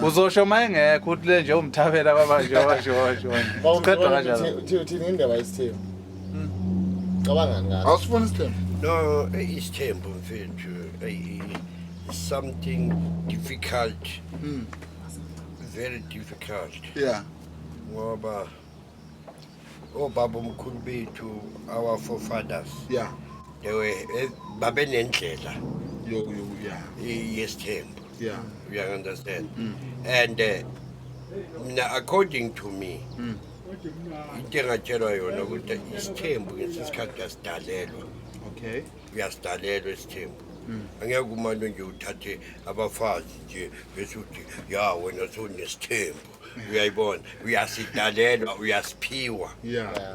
Uzosho uma engekho ukuthi le nje umthabela baba nje washo washo. Siqedwa kanjalo. Uthini indaba yesithembu? Cabangani ngaso? Awusifuni isithembu? No, isithembu mfethu something difficult. Very difficult. Ngoba obaba omkhulu bethu, our forefathers, they were babenendlela Yo yo yeah. yesithembu. You understand? And mina, according to me, into engatshelwa yona ukuthi isithembu ngesikhathi asidalelwa. Uyasidalelwa isithembu. Angeke umane nje uthathe abafazi nje bese uthi ya wena sewunesithembu. Uyayibona, uyasidalelwa, uyasiphiwa.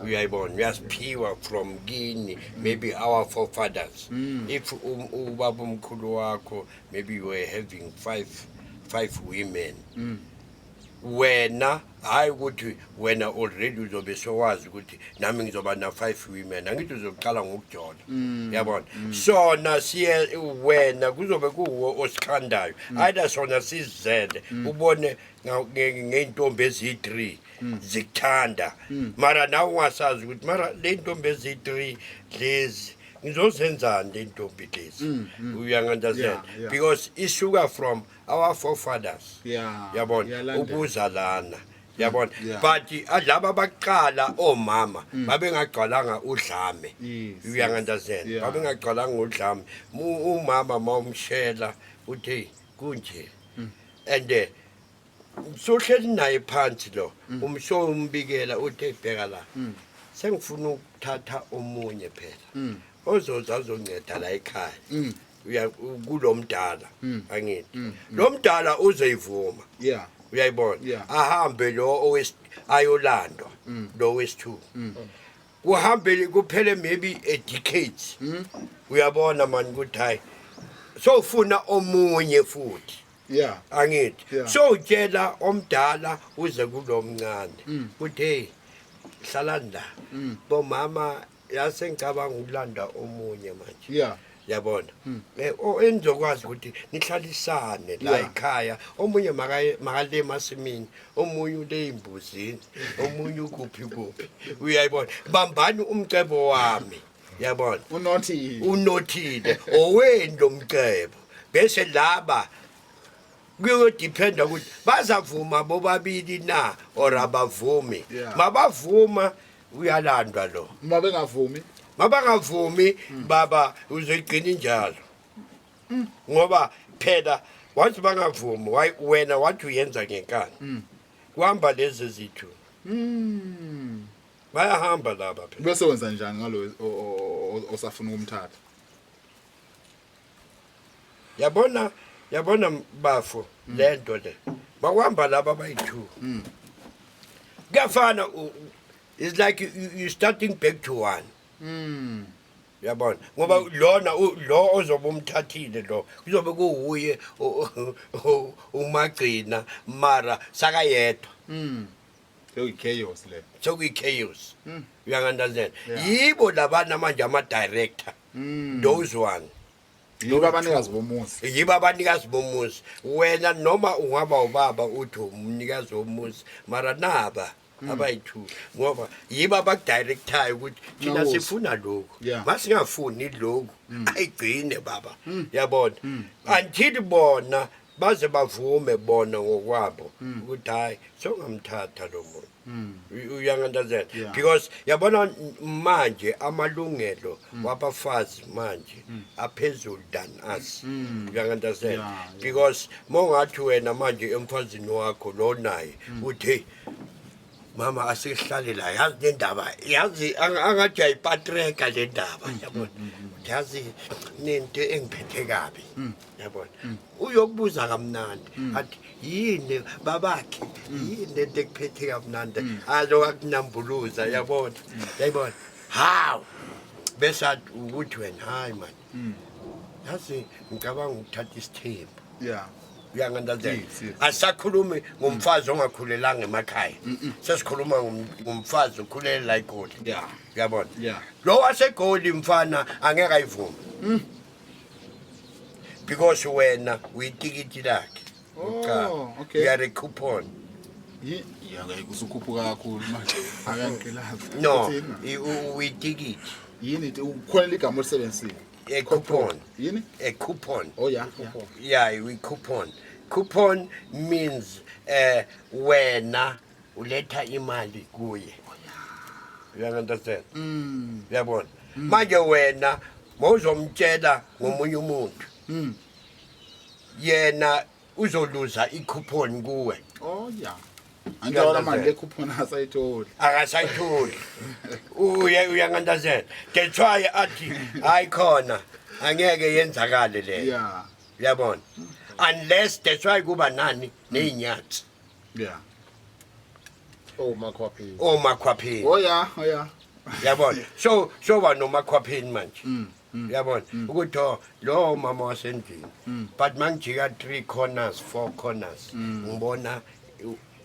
Uyayibona, uyasiphiwa from kini, maybe our forefathers. If ubaba omkhulu wakho, maybe you were having five women, wena hayi ukuthi wena already uzobe sowazi ukuthi nami ngizoba na five women. Angithi uzoqala ngokujola, yabona? Sona siye wena kuzobe kuwo osikhandayo, either sona sizele ubone ngey'ntombi eziyi-3 zikuthanda, mara nawe ungasazi ukuthi mara le ntombi eziyi-3 lezi ngizozenzani, le ntombi lezi, uyangi-understand? Yeah. Because isuka from our forefathers, yabona? Iyalandela. Ukuza lana, yabona? Yeah. But laba abaqala omama babengagcwalanga udlame. Uyangi-understand? Yeah. Babengagcwalanga udlame. Umama mawumshela uthi kunje and sohleli naye phansi lo umsho umbikela uthi bheka la, sengifuna ukuthatha omunye phela ozoza azonceda la ekhaya. Uya kulomdala, angithi lo mdala uzoyivuma? Uyayibona? Yeah. Ahambe lo owes ayolandwa lo wesi2, kuhambe kuphele maybe a decade. Uyabona mani ukuthi hayi, sowufuna omunye futhi, angithi? Yeah. So utshela omdala uze kulomncane uthi hey, hlalani la bomama, yase ngicabanga ukulanda omunye manje. Yabona, enizokwazi ukuthi nihlalisane la ekhaya. Omunye makale emasimini, omunye ule imbuzini, omunye ukuphi kuphi, uyayibona? Bambani umcebo wami, yabona? Unothile. Unothile oweni lo mcebo, bese laba kuyodependa ukuthi bazavuma bobabili na or abavumi. Mabavuma, uyalandwa lo. Uma bengavumi? Mabangavumi baba, uzoyigcina injalo, ngoba phela once bangavumi, wena wathi uyenza ngenkani, kuhamba lezi zithu, bayahamba laba phela. Bese wenza njani ngalo osafuna ukumthatha? Yabona, yabona bafo, lento le bakuhamba laba abayi-two kuyafana, it's like you starting back to one, uyabona? Ngoba lona lo ozobe umthathile lo kuzobe kuwuye umagcina, mara sakayedwa. Sekuyi-chaos le. Sekuyi-chaos, uyangi-understand? Yeah. Yibo labana manje ama-director, those one. Yibo abanikazi bomuzi. Yibo abanikazi bomuzi. Wena noma ungaba ubaba uthi umnikazi womuzi, mara naba abayi-two, ngoba yibo abakudirectayo ukuthi thina Nakuso. sifuna lokhu, masingafuni lokhu, ayigcine baba, yabona? Until bona baze bavume bona ngokwabo ukuthi hayi, songamthatha lo muntu. Uyangi-understand? Yeah. Because yabona manje amalungelo wabafazi manje aphezulu than us, uyangi-understand? Yeah. Because mongathi wena manje emfazini wakho lo naye uthi, "Hey, mama, asihlale la, yazi le ndaba, yazi angathi ayipatreka le ndaba, yabona? Yazi nento engiphethe kabi, yabona?" Uyokubuza kamnandi athi, "Yini babakhe? Yini lento ekuphethe kamnandi?" Alo akunambuluza, yabona, yayibona? Hawu, bese athi ukuthi wena, "Hayi man, yazi ngicabanga ukuthatha isithembu." Uyangi-understand? Yes. Asakhulumi ngomfazi ongakhulelanga emakhaya, sesikhuluma ngomfazi okhulele la eGoli. Uyabona? Yeah. Lo waseGoli mfana angeke ayivume because wena uyitikiti lakhe. Kuqala. Oh, okay. You are a coupon. Ya ngeke usukhuphuka kakhulu manje. Akangilazi. No, Uthini? uyitikiti. Yini ukhona ligama olisebenzisile? A coupon. Yini? A coupon. Oh yeah. Yeah. Yeah, we coupon. Coupon means wena uletha imali kuye. You understand? Uyabona? Manje wena mawuzomtshela ngomunye umuntu. Yena uzoluza icoupon kuwe. Oh yeah. Angithola manje le coupon asayitholi. Akasayitholi. Uye uyangandazel. That's why athi hayi khona angeke yenzakale le. Yeah. Uyabona? Unless that's why kuba nani nezinyathi. Yeah. Oh makhwaphini. Omakhwapheni. Oh yeah, oh yeah. Uyabona? So ba nomakhwapheni manje. Uyabona? Ukuthi oh, lo mama wasendlini. But mangijika 3 corners, 4 corners, ngibona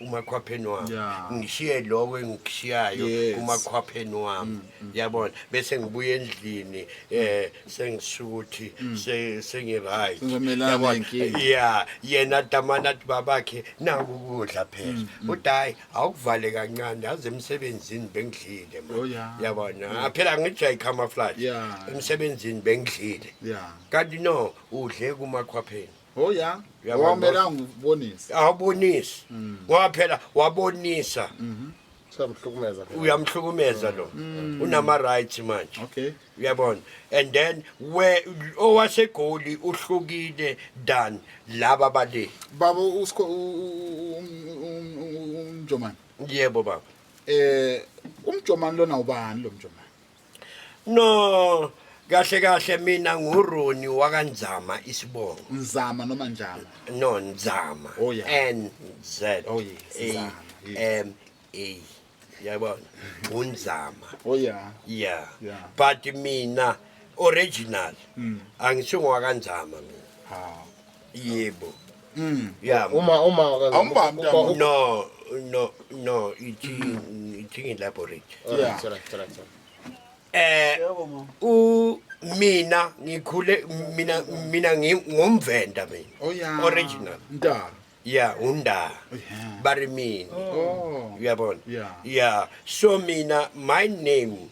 umakhwapheni wami. Yeah. Ngishiye lokho engikushiyayo Yes. kumakhwapheni wami. Uyabona? Bese ngibuya endlini sengisuthi sengi right. Sengizomelana ney'nkinga. Yeah, yena damana athi babakhe naku ukudla phela. Uthi hayi awukuvale kancane yazi emsebenzini bengidlile man. Oh, yeah. Yabona? Phela ngithi ayi camouflage. Yeah. Emsebenzini bengidlile. Yeah. Kanti no udle kumakhwapheni. Oh yeah. Uyabona, Wamelanga ubonise. Awubonisi. Ngoba phela wabonisa Siyamhlukumeza phela. uyamhlukumeza lo. Unama rights manje. Okay. Uyabona? And then where owaseGoli uhlukile than laba bale. Baba usikho umjomani. Yebo baba. Umjomani lona ubani lo mjomani? No, kahle kahle mina nguRoni wakaNzama isibongo. Nzama noma Njama? No, Nzama. Oh, yeah. N Z Oh, yes, A Nzama, yes. M A. Yabona? UNzama. Oh yeah. Yeah. Yeah. But mina original angisingwakaNzama mina. Ha. Yebo. Yeah. Uma Awumbambi mntana. No, ithi elaborate. Yeah. Sorry, sorry, sorry. U mina ngikhule mina ngumvenda mina. Oh yeah. Original. Ndaba. Yeah, unda. Yeah. Bari mina. Oh. Uyabona? Yeah. Yeah. So mina my name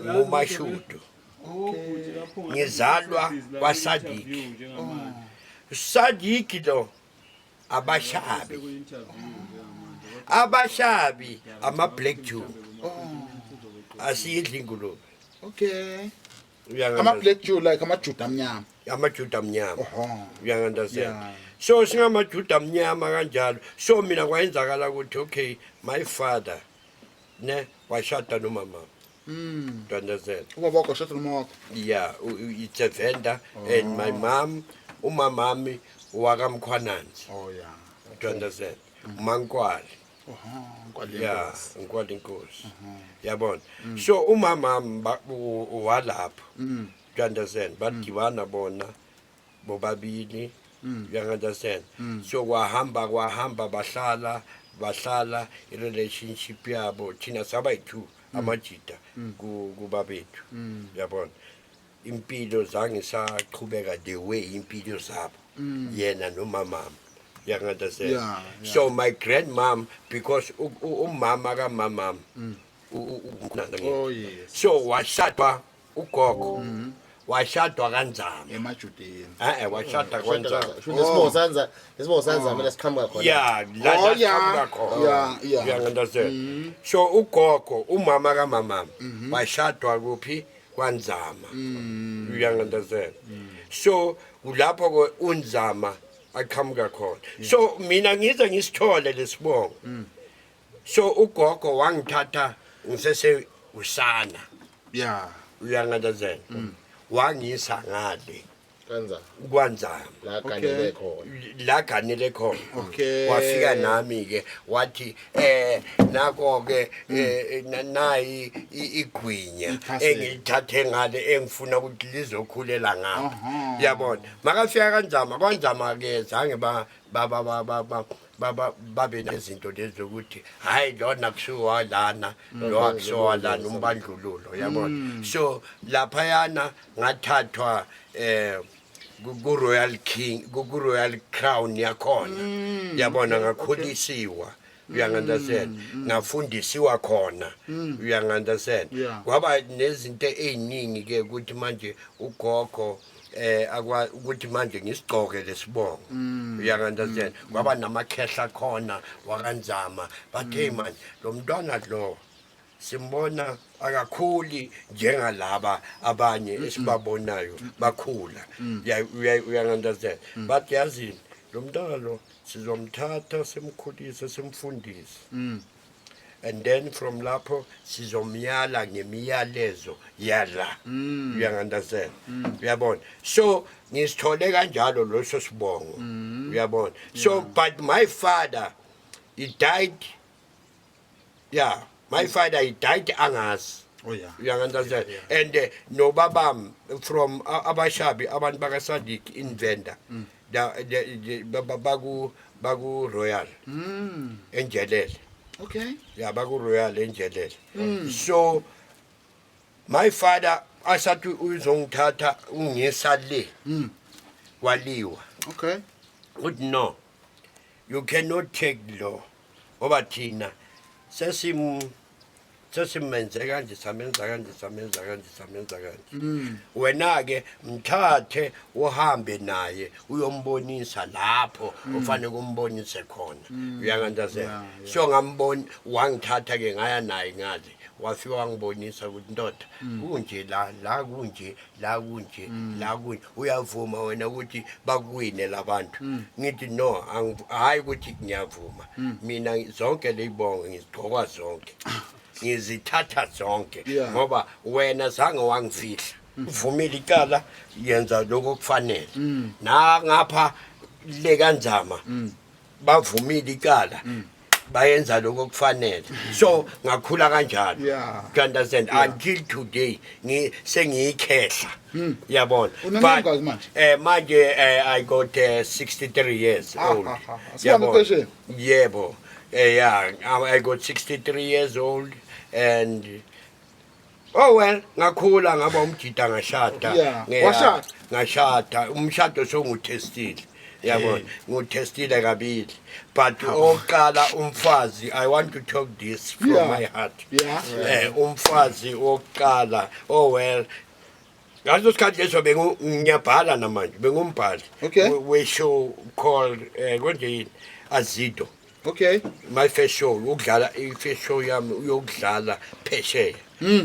nguMashudu. Ngizalwa kwaSadiki. Sadiki lo abashabi. Abashabi ama black Jew. Asiyidli ingulube. Okay. Uyanganda- Ama black Jew like amaJuda amnyama. amaJuda amnyama. Oho. Uyangunderstand? Yeah. So singamaJuda amnyama kanjalo. So mina kwayenzakala ukuthi okay, my father ne washada nomama. Do you understand? Ubaba wakho washada noma wakho? Yeah, it's a vendor and my mom, umamami wakaMkhwananzi. Oh yeah. Do you understand? Mankwali. Oho, Nkwali Yeah, yenkosi. Nkwali inkosi. Yabona. So umamami walapho. Do you understand? Badibana bona bobabili. You understand? So kwahamba bahlala i-relationship yabo thina saba yi-two amajita kubabethu. Yabona. Impilo zange saqhubeka the way impilo zabo. Yena nomamami. You understand? Yeah, yeah. So my grandmom, because umama kamamam Oh yes. so washadwa ugogo washadwa kanzama. Emajudeni. Washada kwanzama. Isibongo sanza, isibongo sanza mina siqhamuka khona. Yeah, la Oh, la yeah. siqhamuka khona. Yeah, yeah. You understand? So ugogo umama kamamam washadwa kuphi kwanzama. You understand? So kulapho ke unzama aqhamuka khona. So mina ngize ngisithole lesibongo. So ugogo wangithatha ngisese usana. Yeah. Uyangandazel. Wangisa ngale Kanza kwanzama. la ganele khona. La ganele khona. Okay. Wafika nami ke wathi nako ke nayi igwinya Iphasela. engilithathe ngale engifuna ukuthi lizokhulela ngapha. Aha. Yabona. Makafika kanzama kwanzama ke zange ba ba ba ba ba ba ba babe nezinto lezi zokuthi hayi lona kusuwa lana lo akusuwa lana umbandlululo yabona. So laphayana ngathathwa Ku Royal King, ku Royal Crown yakhona, yabona. Ngakhulisiwa, uyangi-understand, ngafundisiwa khona, uyangi-understand. Kwaba nezinto ey'ningi ke ukuthi manje ugogo akwa ukuthi manje ngisigcoke lesibongo, uyangi-understand. Kwaba namakhehla khona wakanzama, bathe manje lo mntwana lo simbona akakhuli njengalaba abanye esibabonayo bakhula. Uyangi-understand, but yazini, lo mntwana lo sizomthatha, simkhulise, simfundise, and then from lapho sizomyala ngemiyalezo yala, uyangi-understand, uyabona. So ngisithole kanjalo leso sibongo, uyabona. So but my father, he died, yeah, my father, he died angazi. You understand? And nobabam from abashabi, abantu bakaSadik in Venda, baku Royal enjelele. Yeah, baku Royal enjelele. So my father asathi uzongithatha ungisa le, kwaliwa. Uthi, "No, you cannot take lo, ngoba thina sesimenze kanje, samenza kanje, samenza kanje, samenza kanje. Wena ke mthathe uhambe naye, uyombonisa lapho ufanele kumbonise khona." Uyangi-understand? Yeah. So ngambona, wangithatha ke, ngaya naye ngale, wafika wangibonisa ukuthi, "Ndoda, kunje la, la kunje, la kunje, la kunje. Uyavuma wena ukuthi bakuwine labantu?" Ngithi, "No, hayi ukuthi ngiyavuma mina, zonke leyibongo ngizigqoka zonke, ngizithatha zonke, ngoba wena zange wangifihla. Uvumile icala, yenza lokho okufanele." Na ngapha le kanzama bavumile icala, bayenza lokho okufanele. So ngakhula kanjalo. You understand? Until today sengiyikhehla, yabona. Uneminyaka mingaki manje? Manje I got 63 years old. Ah, ah, ah. Sibambe Yabona? question. Yebo, yeah, I got 63 years old and oh well, ngakhula ngaba umjida, ngashada. Washada? Ngashada, umshado songutestile, yabona, ngutestile kabili, but oqala umfazi, I want to talk this from my heart. Umfazi wokuqala, oh well, ngaleso sikhathi leso ngiyabhala namanje, bengumbhali we-show called konje yini, Azido. My first show, ukudlala, i-first show yami uyokudlala phesheya,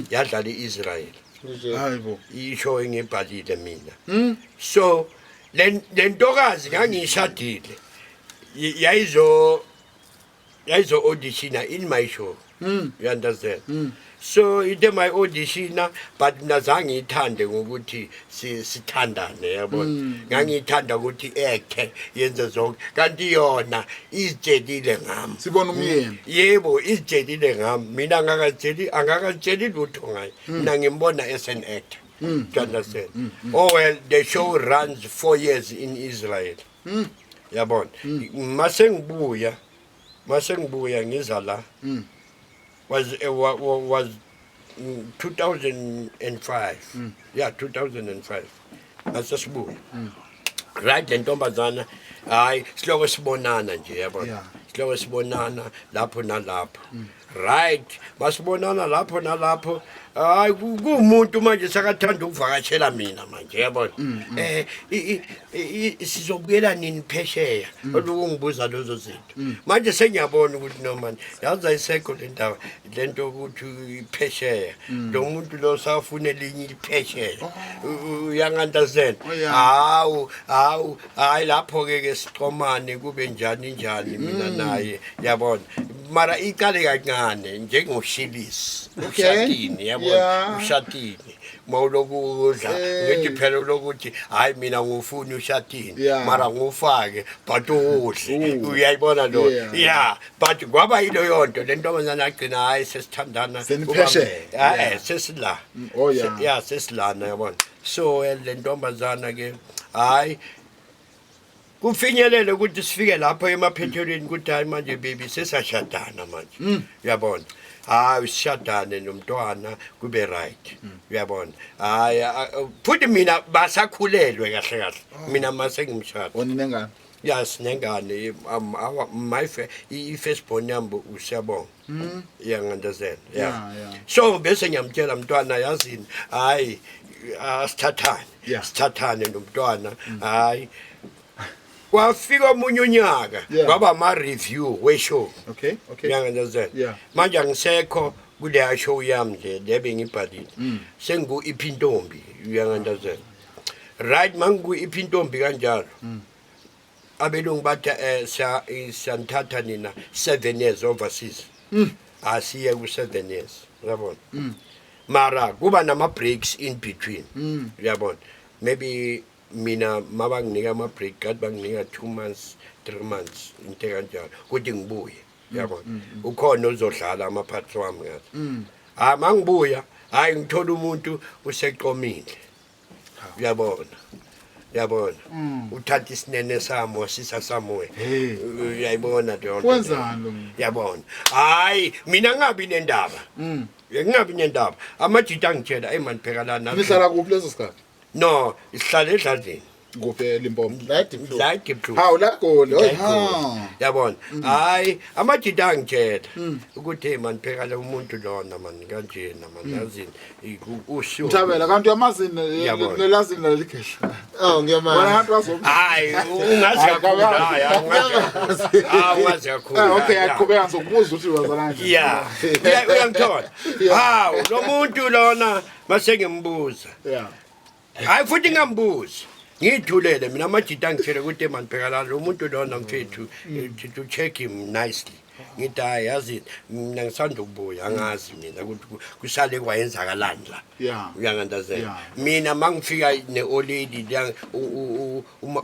yadlala i-Israel. Hayibo. I-show engibhalile mina. So le ntokazi ngangiyishadile, yayizo auditiona in my show, you understand? So into my auditiona, but mina zange ngiyithande ngokuthi sithandane, yabona. Ngangiyithanda ukuthi ekhe yenze zonke, kanti yona izitshelile ngami. Sibona umyeni. Yebo, izitshelile ngami, mina ngakatsheli, angakatsheli lutho ngaye. Mina ngimbona as an actor, do you understand? Oh well, the show runs 4 years in Israel, yabona. Mase ngibuya ngiza la, was 2005, yeah, 2005 mase sibuya, right. Le ntombazana, hayi, siloko sibonana nje, yabona. Siloko sibonana lapho nalapho, right, masibonana lapho nalapho. Hayi, kuwumuntu manje sakathanda ukuvakashela mina manje, yabona. Sizobuyela nini phesheya? Olukungibuza lezo zinto. Manje sengiyabona ukuthi no man, yazi, ayisekho le ndaba lento ukuthi iphesheya. Lo muntu lo safuna elinye iphesheya, uyangi-understand? Oh, yeah. Hawu hawu, hayi, lapho ke ke sixhomane kube njani njani mina naye, yabona. Mara iqale kancane njengoshilisi ushatini, yabona. Ushatini mawuloku udla, ngithi phela lokuthi hayi, mina ngufuna ushatini, mara ngufake but udle, uyayibona lo. Yeah, but kwaba yileyo nto le ntombazana agcina, hayi, sesithandana. Seniphesheya. Sesila. Oh, yeah. Yeah, sesilana, yabona. So le ntombazana ke, hayi, kufinyelele ukuthi sifike lapho emaphethelweni ukuthi hayi, manje baby, sesashadana manje, uyabona. Hayi, sishadane nomntwana kube right, uyabona. Hayi, futhi mina basakhulelwe kahle kahle mina mase ngimshada. Wena nengane? Yes, nengane. My i-first born yami uSiyabonga, iyangi-understand? Yeah. Yeah. So bese ngiyamtshela, mntwana, yazini, hayi, asithathane. Sithathane nomntwana. Hayi, kwafika omunye unyaka, kwaba ama-review we-show. Uyangi-understand? Yeah. Manje angisekho kuleya show yami nje le bengibhalile, sengiku-Iphi Intombi, uyangi-understand? Right, mangiku-Iphi Intombi kanjalo, abelungu bathi siyanithatha nina 7 years overseas. Asiye ku-7 years, uyabona, mara kuba nama-breaks in between, uyabona. Maybe mina mabanginika ama-break, kathi banginika 2 months, 3 months, into ekanjalo, ukuthi ngibuye, uyabona, ukhona ozodlala ama-parts wami ngathi. Hayi, mangibuya, hayi, ngithola umuntu useqomile, uyabona, uyabona, uthatha isinene sami wasisa somewhere. Hey. Uyayibona leyo nto? Wenzani lo muntu? Yabona, hayi, mina ngingabi nendaba, ngingabi nendaba. Amajita angitshela, eyi mani, pheka lana. Nihlala kuphi leso sikhathi? No, sihlala edladleni. Kuphi eLimpopo? La eDiepkloof. La eDiepkloof. Hawu, la Goli. Oh, ha. Yabona, hayi, amajita angitshela ukuthi, hey mani, pheka lo muntu lona mani, kanjena mani, yazini usho. Mthabela, kanti uyamazini? Yabona. Nelazini lalikhehla. Oh, ngiyamazi. Wena kanti wazo. Hayi, ungazi Hayi, kakhulu. kabazi. Hayi, ungazi kakhulu. Ah, ungazi kakhulu. Ah, okay, Ya. aqhubeka, ngizokubuza ukuthi wazana kanjani. Ya. Uyangithola? Hawu, lo muntu lona mase ngimbuza. Hayi, futhi ngambuzi. Ngiyithulele mina. Amajita angitshele ukuthi, mani, pheka la lo muntu lona mfethu, to check him nicely. Ngithi, hayi, yazi mina ngisanda ukubuya, angazi mina ukuthi kusale kwayenzakalani la. Uyangi-understand? Yeah. Mina mangifika ne-old lady,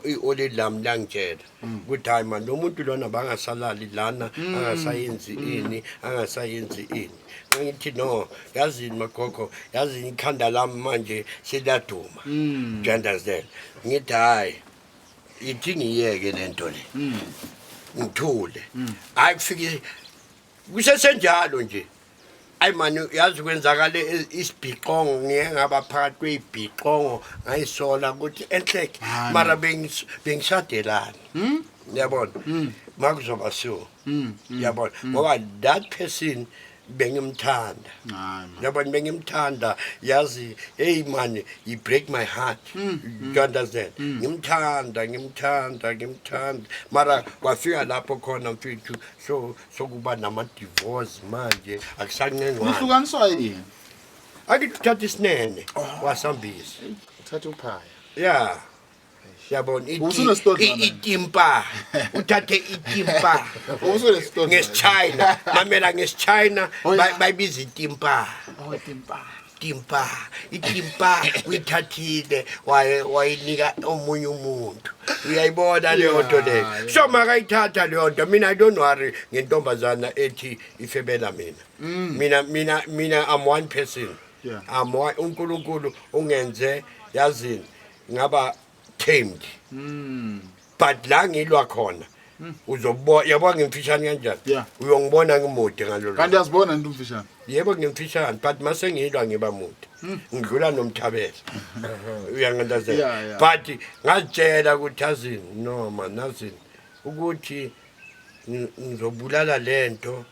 i-old lady lami langitshela ukuthi, hayi man, lo muntu lona bangasalali lana, angasayenzi ini, angasayenzi ini. Ngithi, no, yazini magogo, yazini, ikhanda lami manje seliyaduma, do you understand? Ngithi, hayi, ithi ngiyeke lento le, ngithule. Hayi, kufike kusesenjalo nje, ayi mani, yazi kwenzakale isibhiqongo, ngiye ngaba phakathi kwey'bhiqongo, ngayisola ukuthi enhleke. Hayi. Mara bengishadelani, uyabona, makuzoba so, uyabona, ngoba that person bengimthanda. Hayi man. Yabona, bengimthanda, yazi, hey man, he break my heart, you understand? Ngimthanda, ngimthanda, ngimthanda, mara kwafika lapho khona mfethu, so sokuba nama-divorce manje, akusancengwana. Uhlukaniswa yini? Akithi uthatha isinene wasambisa. Uthatha uphaya. Ya, yabona, Usunesitodlana. itimpa, uthathe itimpa. Usunesitodlana. NgesiChina, mamela, ngesiChina Oh, yeah. bayibiza itimpa. Oh, timpa. Timpa, itimpa uyithathile, wayinika omunye umuntu, uyayibona leyo nto leyo? So makayithatha leyo nto, mina I don't worry ngentombazana ethi ifebela mina. Mina I'm one person. I'm one, uNkulunkulu ungenze, yazini, ngaba tamed, but la ngilwa khona uzobona, yabo, ngimfishane kanjani. Uyongibona ngimude ngalolu. Kanti uyazibona into umfishane? Yebo, ngimfishane, but mase ngilwa ngiba mude, ngidlula nomthabela, uyangi-understand? Yeah. But ngazitshela ukuthi, azini, noma nazini ukuthi ngizobulala lento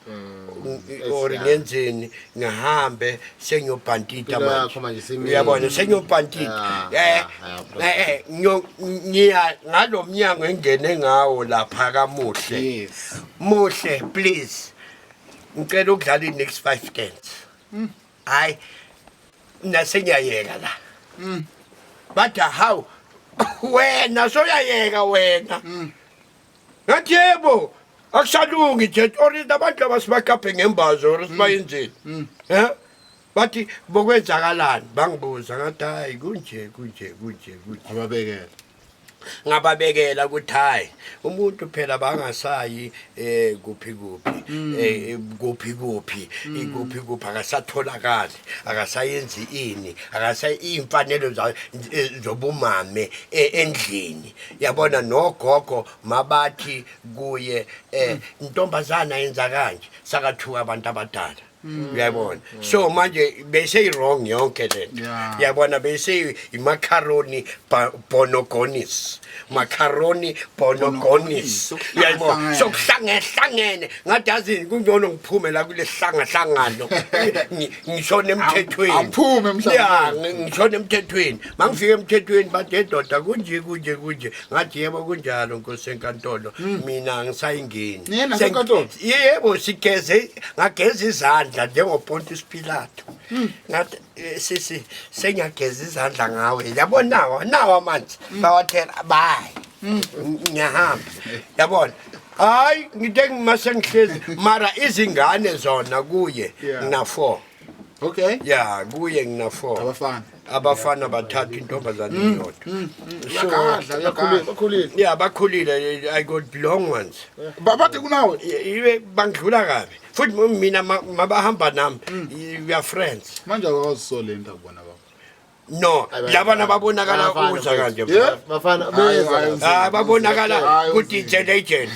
or ngenzeni, ngihambe sengiyobhantita. Impilo yakho Manje manje isimile. Uyabona, sengiyobhantita. Ngiya ngalo mnyango engene ngawo lapha kamuhle. Muhle, please, ngicela ukudlala i-next 5 dance. Hayi, mina sengiyayeka la. Bathi, hawu wena, soyayeka wena? Ngathi, yebo, akusalungi nje, or abantu abasibakaphe ngembazo or sibayenzeni, bathi bokwenzakalani? Bangibuza, ngathi, hayi, kunje, kunje, kunje, kunje. Ababekela. Ngababekela ukuthi, hayi, umuntu phela bangasayi kuphi kuphi, kuphi kuphi, kuphi kuphi, akasatholakali, akasayenzi ini, akasayi imfanelo zobumame endlini, yabona, nogogo mabathi kuye, intombazana yenza kanje, sakathuka abantu abadala. Uyayibona, so manje bese i-wrong yonke lento. Yabona, bese imacaroni bonogonis, macaroni bonogonis. Uyayibona, so kuhlangehlangene, ngathi yazini, kungcono ngiphume la kule hlangahlangano, ngishone emthethweni. Angiphume emhlangano. Ya, ngishone emthethweni. Mangifika emthethweni, bathi, "Edoda, kunje kunje kunje." Ngathi, "Yebo, kunjalo, nkosi enkantolo, mina angisayingeni." Niye nasenkantolo? Yebo, sigeze, ngageza izandla njengoPontius Pilato. Ngathi, "Sisi, sengiyageza izandla ngawe, yabona, nawo nawo amanzi bawathela, bayi, ngiyahamba." Yabona, hayi, ngithe ngimase ngihlezi, mara izingane zona kuye ngina-four. Ya, kuye ngina-four. Abafana. Abafana bathathu, intombazane iyodwa. Uyagadla, uyagadla. Bakhulile. Ya, bakhulile. I got long ones. Bade kunawe. Ibe bangidlula kabi futhi mina mabahamba nami, we are friends. Manje akawazisole into akubona baba. No, labana babonakala Bayafana, ukuza mfethu. kanje. Yeah. Bafana Hayi, beza. hayi, Ah, babonakala Hayi, ukuthi unzima. it's legend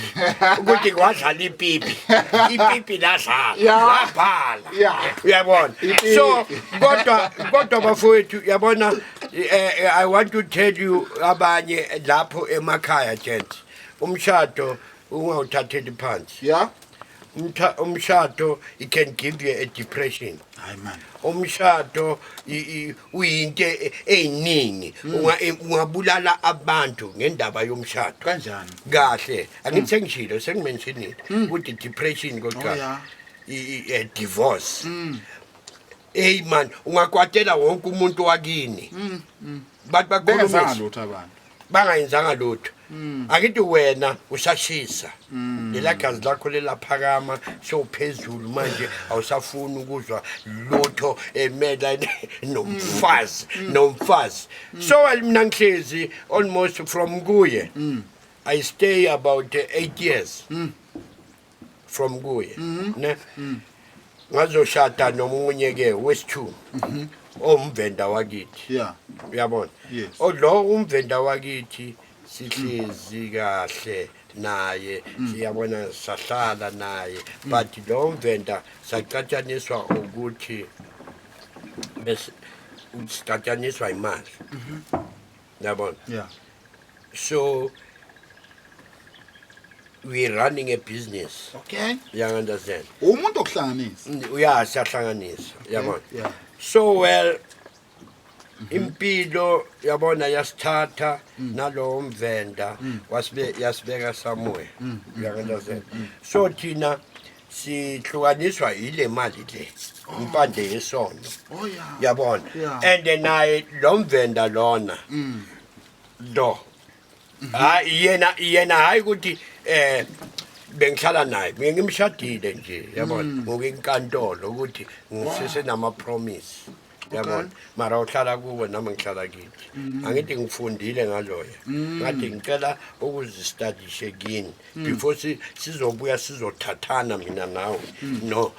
ukuthi kwadlala ipipi, ipipi ladlala, labhala. Uyabona? Ipipi. So kodwa bafowethu, uyabona, I want to tell you, abanye lapho emakhaya, gents, umshado ungawuthatheli phansi. Umshado, it can give you a depression. Hayi man. Umshado uyinto eyiningi. Ungabulala abantu ngendaba yomshado. Kanjani? Kahle, angithi sengishilo, sengimentionile ukuthi depression kokuqala, divorce. Hey man, ungakwatela wonke umuntu wakini, bathi Bengenzanga bakhulumisa lutho abantu. Bangayenzanga lutho. Akithi wena usashisa lela gazi lakho lelaphakama, sowuphezulu manje, awusafuni ukuzwa lutho emela nomfazi. So well, mina ngihlezi almost from kuye, I stay about 8 years from kuye, ne ngazoshada nomunye ke wesi-2, owumvenda wakithi. Uyabona? Yes. Lo umvenda wakithi sihlezi kahle naye, siyabona, sahlala naye, but lo mvenda sacatshaniswa ukuthi bese sicatshaniswa imali, yabona? So we running a business. You understand? Umuntu okuhlanganisa. Uya, siyahlanganisa, yabona? Yeah. So well, impilo, yabona, yasithatha nalowo mvenda, wasibe yasibeka somewhere, you understand? So thina sihlukaniswa ile mali le, impande yesono. Yabona? And naye lo mvenda lona lo, hayi, yena hayi, ukuthi bengihlala naye, mina ngimshadile nje, yabona, ngokuyinkantolo ukuthi ngisesenama promise, yabona, mara uhlala kubo, nami ngihlala kithi. Angithi ngifundile ngaloya, ngathi ngicela ukuzistadishe kini before sizobuya sizothathana mina nawe. No,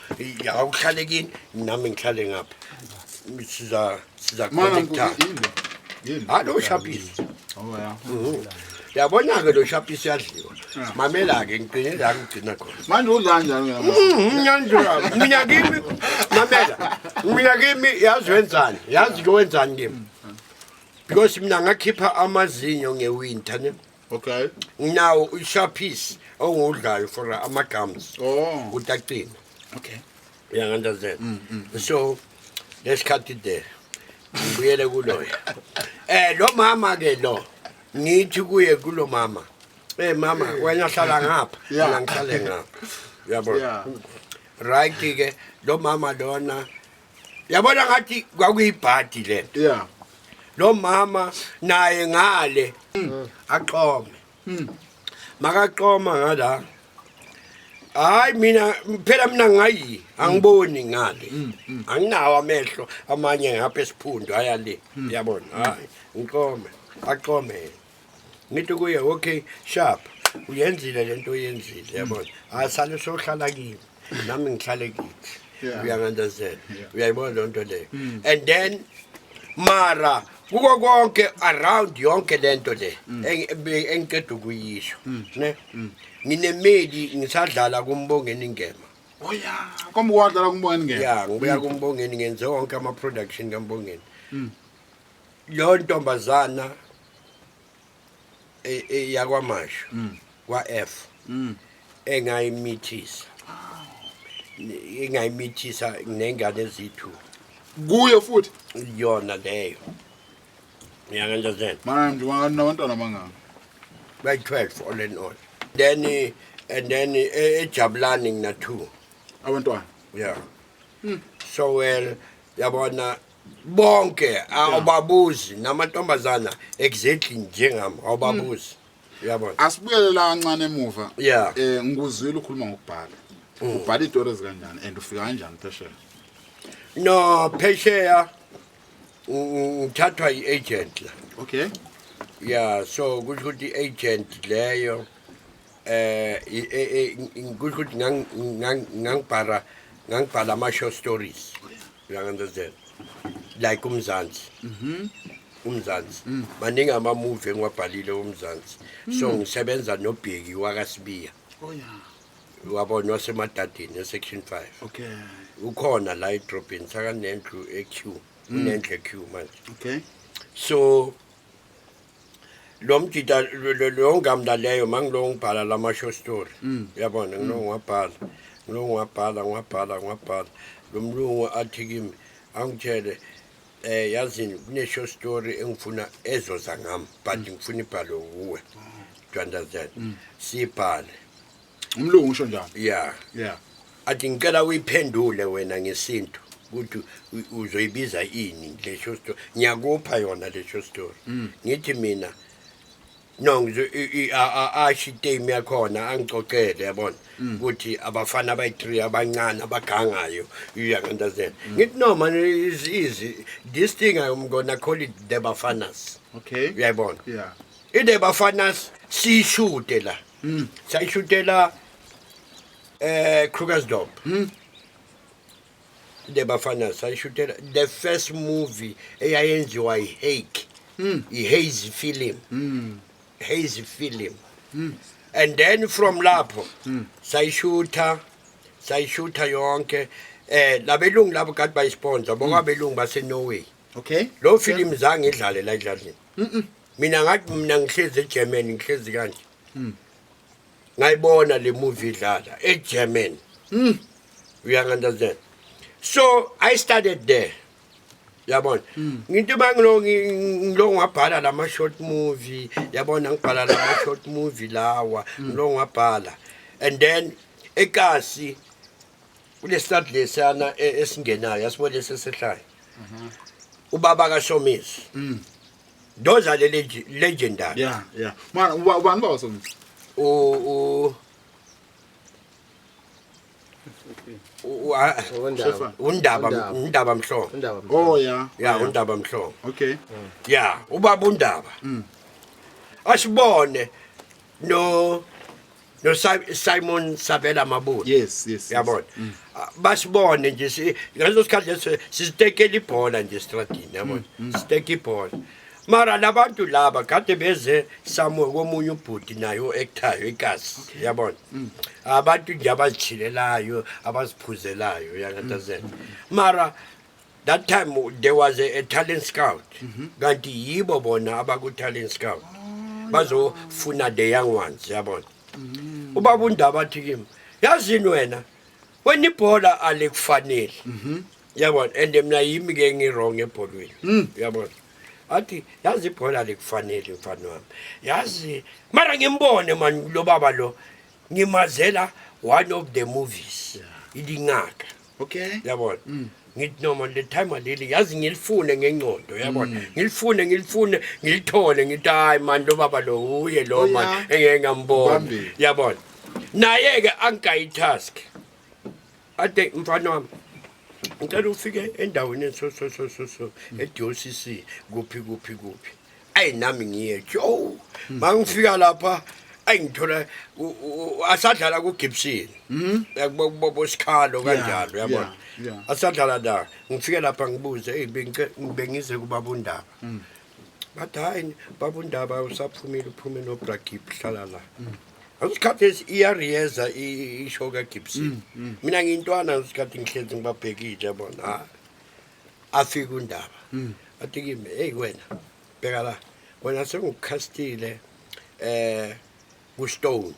awuhlale kini, nami ngihlale ngapha, siza Mana connecta. yini? Yini? Hayi, lo shapisi. Oh yeah. Yabona-ke, lo shapisi yadliwa. Mamela-ke, ngigcine la ngigcina khona. Manje udla kanjani uyabona? Ngiyanjula. Mina kimi, mamela, mina kimi, yazi wenzani, yazi ke wenzani kimi, because mina ngakhipha amazinyo ngewinter, ne. Nginawo ishapisi ongiwudlayo for ama-gums ukuthi aqine. Uyangi-understand? So lesikhathi there, ngibuyele kuloya lo mama ke lo, ngithi kuye, kulo mama, "Mama, wena hlala ngapha, mina ngihlale ngapha," uyabona? Right ke, lo mama lona, yabona, ngathi kwakuyibhadi lento. Lo mama naye ngale aqome, makaqoma ngala, hayi, mina phela, mina ngayi, angiboni ngale, anginawo amehlo amanye ngapha esiphundo, aya le, yabona? Hayi, ngiqome, aqome yena. Ngithi kuye, "Okay, sharp, uyenzile lento oyenzile, yabona, asale sohlala kimi, nami ngihlale kithi." Uyangi-understand? Uyayibona loo nto leyo? And then mara kuko konke, around yonke lento le engiqeda ukuyisho, ne, nginemeli, ngisadlala kuMbongeni Ngema. Oh yeah, kombe wadlala kuMbongeni ngeke. Ya, ngibuya kuMbongeni, ngenze wonke ama-production kaMbongeni. Lo ntombazana yakwaMashu kwa-F engayimithisa engayimithisa nengane ezithu. Kuye futhi. Yona leyo, uyangi-understand? Manje nabantwana bangaka? Bayi-12 all in all. Then and then eJabulani ngina-two. Abantwana. Yeah, so well, yabona bonke awubabuzi namantombazana exactly njengami, awubabuzi, uyabona? Asibuyele la kancane emuva. Yeah. Ngikuzwile ukhuluma ngokubhala. Ubhala izitori ezikanjani and ufika kanjani phesheya? No, phesheya ngithathwa i-agent la. Yeah, so kusho ukuthi i-agent leyo kusho ukuthi ngangibhala ama-short stories, uyangi-understand? Like uMzansi, uMzansi maningi ama-movie engiwabhalile uMzansi. So ngisebenza noBheki wakaSibiya. Oh yeah. Wabona, waseMadadeni, e-Section 5. Ukhona la edrobheni, sakanendlu e-Q, unendlu e-Q manje. So lo mjida lo ngamla leyo mangilo ngibhala lama short story, uyabona? Ngilo ngiwabhala, ngilo ngiwabhala, ngiwabhala, ngiwabhala. Lo mlungu athi kimi, angitshele, yazini, kune short story engifuna ezoza ngami, but ngifuna ibhalwe kuwe, do you understand? Sibhale. Umlungu usho njalo? Yeah. Athi ngicela uyiphendule wena ngesintu ukuthi uzoyibiza ini le short story, ngiyakupha yona le short story. Ngithi mina no, asho i-theme yakhona, angicocele, yabona, ukuthi abafana abayi-three abancane abagangayo, you understand? Ngithi no man, is easy, this thing I'm gonna call it The Bafanas. Uyayibona? Yeah. I-The Bafanas siyishute la, sayishutela Krugersdorp. The Bafana sayishutela the first movie eyayenziwa iHake, iHaze Film, Haze Film. And then from lapho sayishutha, sayishutha yonke. Labelungu labo kade bayisponsor, bokabelungu base Norway. Lo film zange idlale la idlalini. Mina ngathi mina ngihlezi eGermany, ngihlezi kanje, ngayibona le movie idlala eGermany, you understand? So I started there, yabona? Ngithi mangilo ngilo ngwabhala lama short movie, yabona, ngibhala lama short movie lawa, ngilo ngwabhala. And then ekasi kule start lesana esingenayo, yasibona lesesehlayo, ubaba kaSomizi, those are the legendary. Yeah. Man, ubani baba Somizi? U u Undaba. Undaba. Undaba. Undaba Mhlongo. Undaba. Oh yeah. Ya, uNdaba Mhlongo. Ya, ubaba uNdaba asibone no Simon Sabela Mabula. Yes. Yabona? Ah, basibone nje ngaleso sikhathi leso sizitekela ibhola nje estradini, yabona, siteka ibhola. Mara labantu laba kade beze somewhere komunye ubhuti naye o-actayo ikasi, yabona, abantu nje abazijilelayo, abaziphuzelayo, uyangi-understand? Mara that time there was a talent scout, kanti yibo bona abaku-talent scout bazofuna the young ones, yabona? Ubaba uNdaba athi kimi, yazini wena, wena ibhola alikufanele, yabona? And mina yimi ke ngi-wrong ebholweni, yabona? Athi yazi ibhola alikufanele, mfana wami, yazi. Mara ngimbone man lo baba lo, ngimazela one of the movies, iDingaka. Yabona? Ngithi noma le time leli, yazi, ngilifune ngengqondo, yabona, ngilifune, ngilifune, ngilithole. Ngithi hayi man, lo baba lo uye lo man engeke ngambona. Ubambile. Yabona, naye ke angayi-task, ade mfana wami, ngicela ufike endaweni so so so so so e-DOCC, kuphi kuphi kuphi. Ayi, nami ngiye jo, mangifika lapha, ayi, ngithola asadlala kuGibson, boSikhalo kanjalo, yabona? Yeah. Asadlala la. Ngifike lapha ngibuze, hey, bengize kubaba uNdaba. Bathi hayi, baba uNdaba usaphumile, uphume noBragip, hlala la. Ngesikhathi iyariyeza ishow kaGibson, mina ngiyintwana ngesikhathi, ngihlezi ngibabhekile, yabona. Ah, afika uNdaba, athi kimi, "Hey wena, bheka la, wena sengikucastile ku-Stone."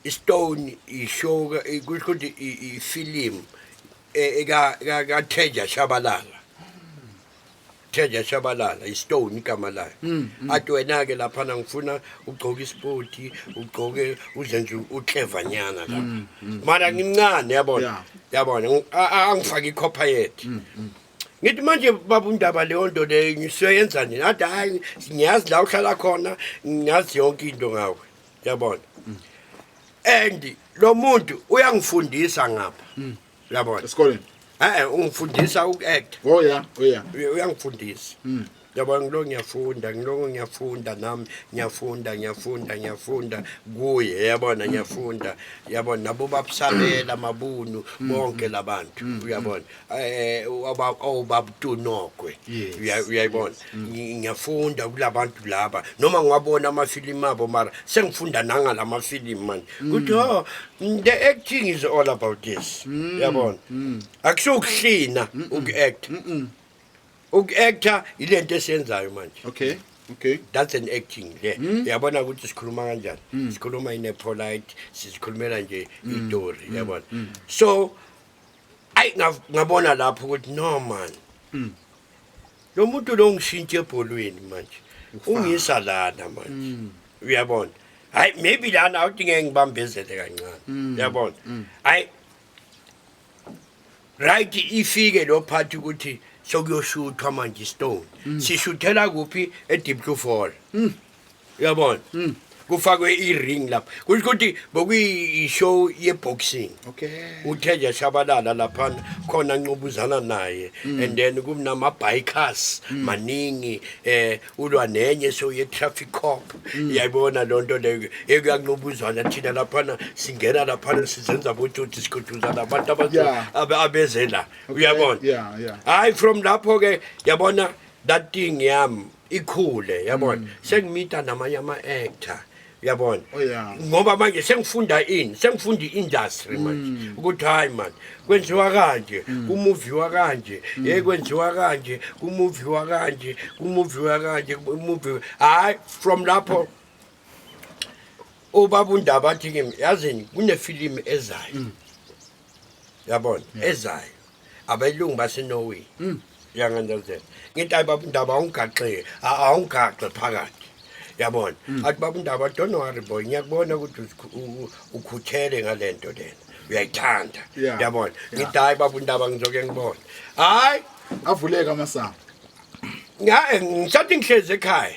I-Stone ishow kusho ukuthi ifilimu eka Teja Shabalala, Teja Shabalala, i-Stone igama layo. Athi, "Wena-ke laphana ngifuna ugcoke isipoti, ugcoke uzenze uclevanyana lapha." Mara ngimncane, yabona. Yabona, angifake ikhopha yethu. Ngithi, "Manje baba uNdaba, leyo nto leyo ngisuyenza nini?" Athi, "Hayi, ngiyazi la uhlala khona, ngiyazi yonke into ngawe," yabona. And lo muntu uyangifundisa ngapha, yabona. Esikoleni? Ungifundisa uku-act. Oh yeah. Uyangifundisa, yabona. Ngilo ngiyafunda, ngiloko ngiyafunda nami, ngiyafunda, ngiyafunda, ngiyafunda kuye, yabona, ngiyafunda, yabona, nabo babusabela mabunu bonke labantu, uyabona, obabtunokwe. Uyayibona, ngiyafunda kulabantu laba, noma ngiwabona amafilimu abo, mara sengifunda nangalamafilimu manje ukuthi, oh, the acting is all about this, yabona. Akusukuhlina uku-act, uku-acta ilento esiyenzayo manje. Okay. That's an acting le, uyabona ukuthi sikhuluma kanjani, sikhuluma in a polite, sizikhulumela nje istory, yabona. So ayi, ngabona lapho ukuthi, no man, lo muntu lo ngishintshe ebholweni manje, ungisa lana manje, uyabona. Hayi, maybe lana awuthi ngeke ngibambezele kancane, uyabona. Hayi, right, ifike lo part ukuthi sokuyoshuthwa manje iStone. Sishuthela kuphi? EDiep Fall, uyabona, kufakwe i-ring lapha, kusho ukuthi bokuyi-show ye-boxing. UTheja Shabalala laphana khona nqubuzana naye, and then kunama-bikers maningi, ulwa nenye, so ye-traffic cop, uyayibona loo nto leyo, ekuyanqubuzana. Thina laphana singena laphana sizenza botsotsi, sikhuthuza abantu abeze la, uyabona. Hayi, from lapho ke, yabona, that thing yami ikhule, yabona, sengimita namanye ama-actor, uyabona. Ngoba manje sengifunda ini, sengifunda i-industry manje, ukuthi hayi man, kwenziwa kanje, kumuviwa kanje, ye, kwenziwa kanje, kumuviwa kanje, kumuviwa kanje, kumuviwa. Hayi, from lapho ubaba uNdaba athi kimi, "Yazini, kunefilimu ezayo, yabona, ezayo, abelungu baseNorway." Uyangi-understand? Ngithi, "Hayi baba uNdaba, awungigaxe, awungigaxe phakathi," yabona. Athi baba uNdaba, "Don't worry boy, ngiyakubona ukuthi ukhuthele ngalento lena, uyayithanda." Yabona. Ngithi, "Hayi baba uNdaba, ngizoke ngibone." Hayi. Avuleka amasango. Ngisathi ngihlezi ekhaya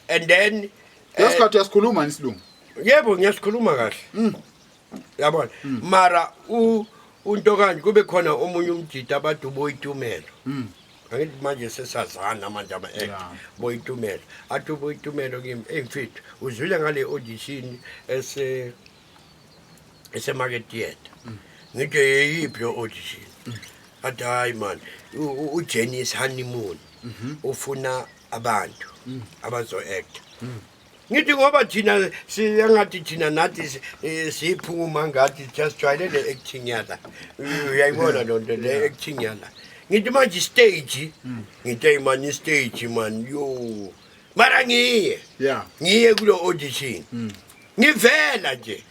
and then Lesikhathi uyasikhuluma isilungu? Yebo, ngiyasikhuluma kahle, yabona. Mara unto kanje, kube khona omunye umjida abathi uBoyitumelo. Angithi manje sesazana manje ama-act. Boyitumelo, athi uBoyitumelo kimi, "Eyi mfethu, uzwile ngale audition eseMarket Theatre?" Ngithi, "Yeyiphi lo audition?" Athi, "Hayi man, uJenis Honeymoon ufuna abantu abazo-acta." Ngithi, ngoba thina siyangathi thina nathi siyiphuma ngathi siyasijwayele le acting yala, uyayibona loo nto, le acting yala. Ngithi manje stage, ngithi, "Hey man, istage man, yo." Mara ngiye ngiye kulo audition, ngivela nje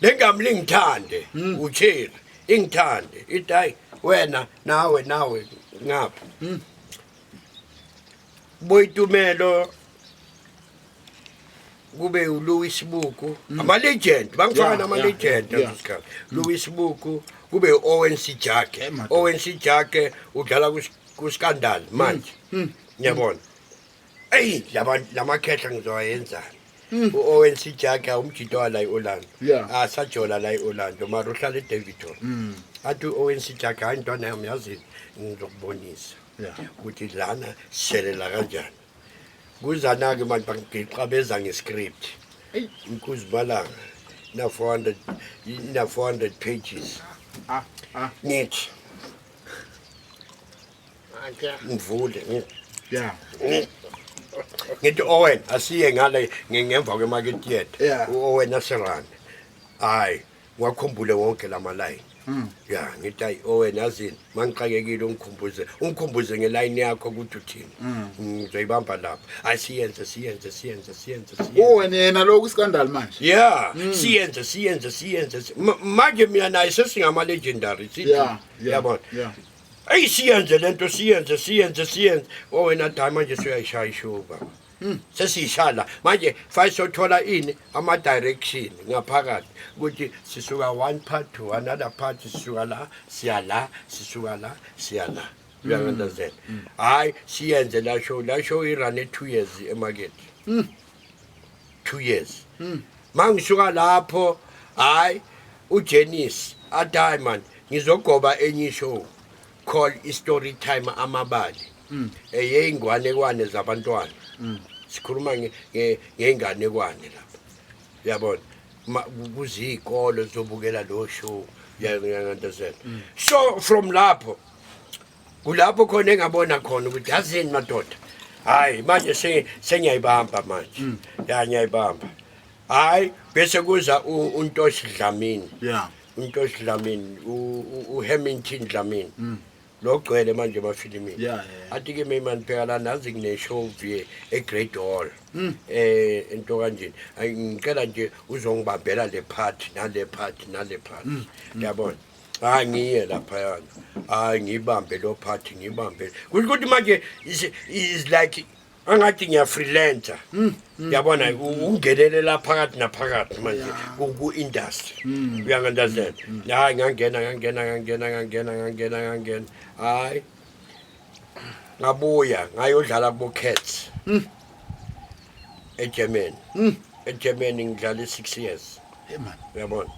lengami lingithande, ucheri ingithande, ithi, "Hayi wena, nawe, nawe ngapha." Boyitumelo, kube uLouis Buku, ama legend bangifaka nama legend ngesikhathi, Louis Buku, kube uOwen Sijake. Eh, madoda. Owen Sijake udlala ku Scandal manje, ngiyabona. Ey, laba lamakhehla ngizowayenzani? U-Owen Sijake umjito wala e-Orlando. Asajola la e-Orlando, mara uhlala eDaveyton. Athi u-Owen Sijake, "Hayi ntwana yami, yazini, ngizokubonisa ukuthi lana sishelela kanjani." Kuzana-ke manje, bangigiqa beza ngescript. Eyi. Inkuzimalanga ina 400, ina 400 pages. Ah ah. Ngithi ngivule ngithi Ngithi Owen asiye ngale ngemva kwemarket theatre. Yeah. U-Owen asirane. Hayi, ngiwakhumbule wonke lama line. Ya, ngithi hayi Owen, yazini mangixakekile ungikhumbuze, ungikhumbuze ngeline yakho ukuthi uthini. Ngizoyibamba lapha. Hayi, siyenze, siyenze, siyenze, siyenze, siyenze. Owen yena lokhu iskandal manje. Yeah, siyenze, siyenze, siyenze. Manje mina naye sesingama legendary sithi. Yabona. Eyi, siyenze lento, siyenze, siyenze, siyenze. Oh wena, hayi, manje suyayishaya ishow baba. Sesiyishala manje, fanele sothola ini, ama direction ngaphakathi ukuthi sisuka one part to another part, sisuka la siya la, sisuka la siya la. You understand? Hayi, siyenze la show, la show irun 2 years emarket. 2 years. Mangisuka lapho, hayi, uJenis athi, hayi man, ngizogoba enye show call i-story time, amabali eyeyingwanekwane zabantwana. Sikhuluma ngey'nganekwane lapha, uyabona. Kuziy'kolo zobukela lo show, uya-understand? So from lapho kulapho khona engabona khona ukuthi yazini madoda, hayi manje sengiyayibamba manje, ya, ngiyayibamba. Hayi, bese kuza uNtoshi Dlamini. UNtoshi Dlamini, uHamilton Dlamini lo gcwele manje emafilimini. Athi ke mina, phela la nazi kune-show vie e-Great Hall, into kanjeni. Ayi, ngicela nje uzongibambela le part nale part nale part, yabona. Hayi, ngiye laphayana, hayi, ngibambe lo part, ngibambe. Kusho ukuthi manje is like angathi ngiya-freelancer, yabona, ungenelela phakathi naphakathi manje ku-industry, uyangi-understand? Hayi, ngangena, ngangena, ngangena, ngangena, ngangena, ngangena. Hayi, ngabuya ngayodlala kubo Cats eGermany. eGermany ngidlale 6 years. Hey man. Uyabona,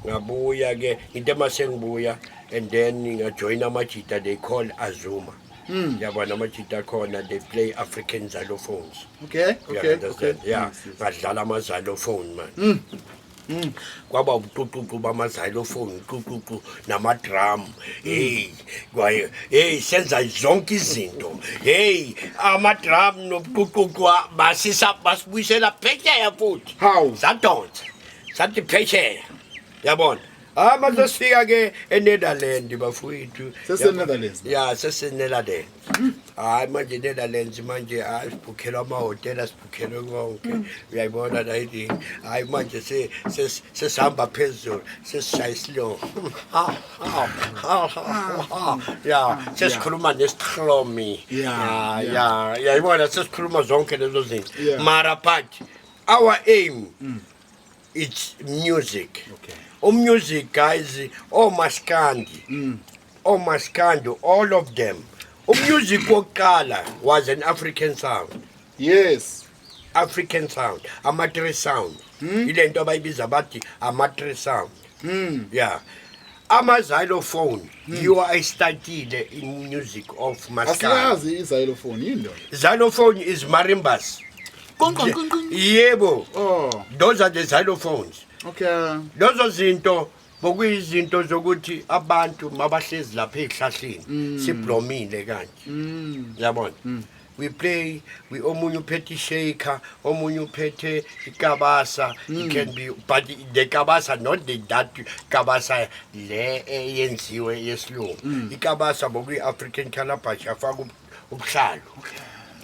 ngabuya ke into mase ngibuya and then ngajoin amajita they call Azuma, yabona, amajita khona they play African xylophones. You understand? Yeah. Yes. Ngadlala ama xylophone man, kwaba ubuquququ bama xylophone, quququ nama drum. Hey kwaye, hey, senza zonke izinto. Hey, ama drum nobuquququ basisa basibuyisela phesheya futhi. Hawu. Sadonsa sathi phesheya, yabona. Ah, mase sifika ke eNetherlands bafowethu. Sese-Netherlands? Ya, sese-Netherlands. Hayi manje Netherlands manje, hayi, sibhukhelwa amahhotela, sibhukhelwe konke, uyayibona la yini. Hayi manje sesihamba phezulu, sesishaya isilo, ya, sesikhuluma nesikhlomi. Ya, uyayibona, sesikhuluma zonke lezo zinto. Mara but our aim, it's music. Umusic guys, omaskandi, omaskandi, all of them, umusic wokuqala was an African sound. African sound, ama-three sound, ile nto abayibiza bathi ama-three sound. Yeah, ama-xylophone yiwo ayistartile i-music of maskandi. Asiyazi i-xylophone yini leyo? Xylophone is marimbas. Qong, qong, qong, qong. Yebo. Oh. Those are the xylophones. Lezo zinto bokuyizinto zokuthi abantu mabahlezi lapha ey'hlahleni, siblomile kanje, yabona, we play we omunye uphethe ishaker, omunye uphethe ikabasa. It can be, but the kabasa, not the that kabasa le eyenziwe yesilungu. Ikabasa bokuyi-African calabash, afaka ubuhlalu.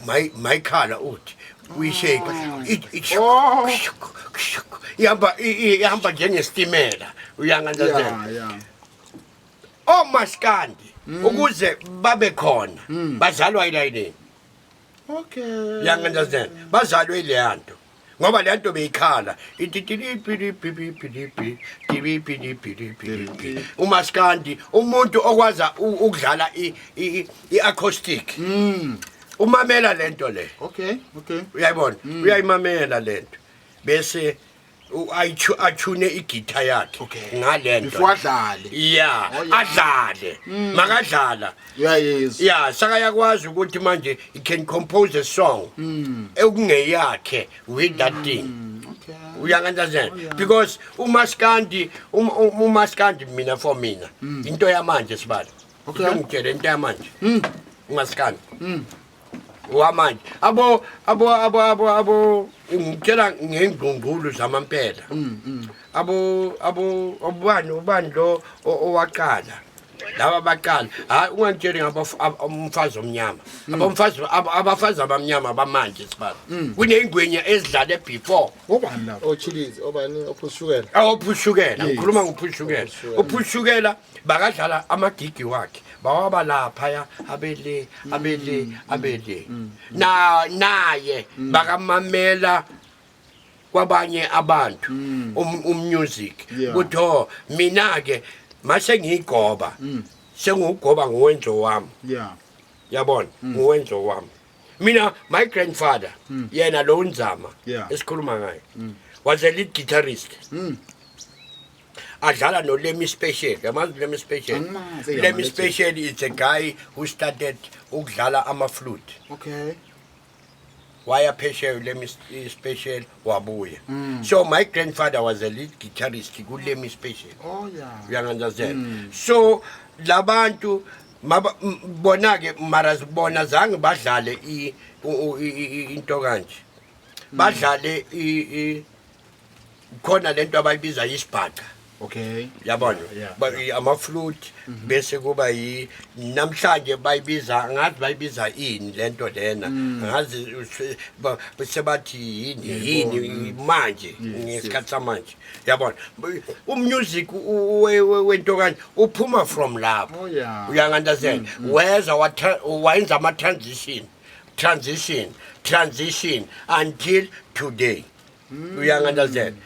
Mayikhala uthi uyishake it Oh. ihamba ihamba njengesitimela, uyangi-understand? Yeah. Omaskandi ukuze babe khona bazalwa ilayinini. Uyangi-understand? Bazalwe ileya nto ngoba le nto beyikhala ithi tilipilipilipilipi tilipilipilipilipi. Umaskandi umuntu okwaza ukudlala i-acoustic umamela lento le. Uyayibona, uyayimamela lento bese athune igitha yakhe ngalento. Before adlale. Ya. Oh, yeah. Adlale, makadlala. Uyayizwa. Ya, sakayakwazi ukuthi manje he can compose a song ekungeyakhe with that thing. Uyangi-understand? Oh, yeah. Because umaskandi umaskandi mina, for mina, into yamanje sibala. Ngitshele into yamanje, umaskandi. Wamanje abo abo abo abo abo ngitshela ngengqungqulu zamampela. Abo abo ubani ubani lo owaqala laba baqala, hayi, ungangitsheli ngabomfazi omnyama, abomfazi abafazi abamnyama bamanje sibaba, kuneyingwenya ezidlale before. Obani labo? Ochilizi, obani, ophushukela? Awuphushukela, ngikhuluma ngophushukela. Uphushukela bakadlala amagigi wakhe, bawaba laphaya, abele abele abele na naye bakamamela kwabanye abantu umusic ukuthi, oh, mina ke mase ngiyigoba, sengiwugoba ngowenzo wami. Yabona, ngowenzo wami mina. My grandfather, yena lo Nzama esikhuluma ngaye, was a lead guitarist, adlala no Lemmy Special. Yamazi Lemmy Special? Angimazi igama Lemmy lethi. Special is a guy who started ukudlala ama flute. Waya phesheya Lemmy Special, wabuya. So my grandfather was a lead guitarist ku Lemmy Special. Oh yeah. Uyangi-understand? So labantu bona ke, mara bona zange badlale into kanje, badlale khona lento abayibiza isibhaca. Yabona? Yeah. Ama-flute, bese kuba yi namhlanje bayibiza, angazi bayibiza ini lento lena, angazi sebathi yini yini manje ngesikhathi samanje, yabona? Umusic wento kanje uphuma from lapho. Oh yeah. Uyangi-understand? Weza wayenza ama-transition, transition, transition until today, uyangi-understand?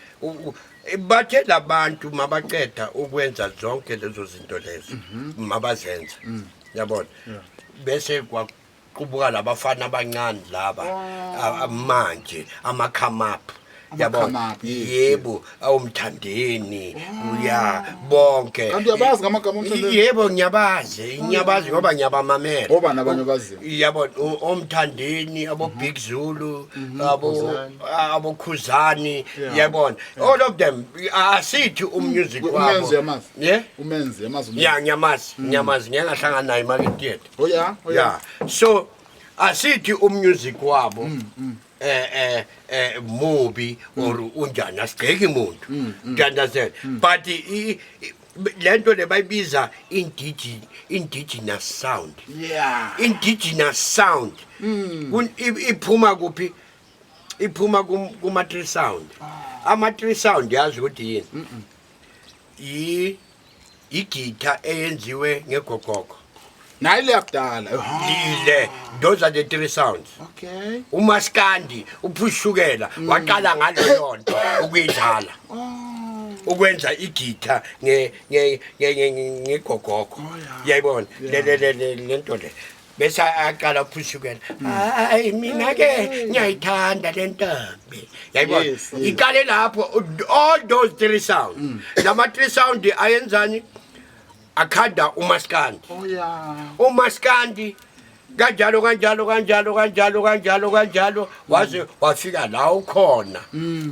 Bathe labantu mabaqeda ukwenza zonke lezo zinto lezo mabazenza, yabona, bese kwaqubuka labafana abancane laba manje ama-come up, yabona? Ama-come up, yes. Yebo, awumthandeni uya bonke. Kanti uyabazi ngamagama oMthandeni? Yebo, ngiyabazi, ngiyabazi ngoba ngiyabamamela. Obani abanye abaziyo? Yabona, omthandeni, abo Big Zulu, abo Khuzani, yabona, all of them, asithi umusic Umenzi wabo. uyamazi? Yeah. Umenzi, uyamazi umenzi? Ya, ngiyamazi, ngiyamazi, ngeke ngahlangana naye eMarket Theatre. Oh yeah. Oh yeah. Yeah, so asithi umusic wabo mubi or unjani, asigxeki muntu, you understand? But lento le bayibiza indigenous sound. Indigenous sound iphuma kuphi? Iphuma kuma three sound. Ama three sound, yazi ukuthi yini? Yi igitha eyenziwe ngegogogo. Nayi le yakudala. Lile, those are the three sounds. Umaskandi, uphushukela waqala ngaleyo nto ukuyidlala, ukwenza igitha ngegogogo, yayibona le le le lento le, bese aqala uphushukela, hayi, mina ke ngiyayithanda le ntombi, yayibona? Iqale lapho, all those three sounds. Lama three sound ayenzani? Akhanda umaskandi. Oh yeah. Umaskandi kanjalo kanjalo kanjalo kanjalo kanjalo kanjalo, waze wafika la ukhona,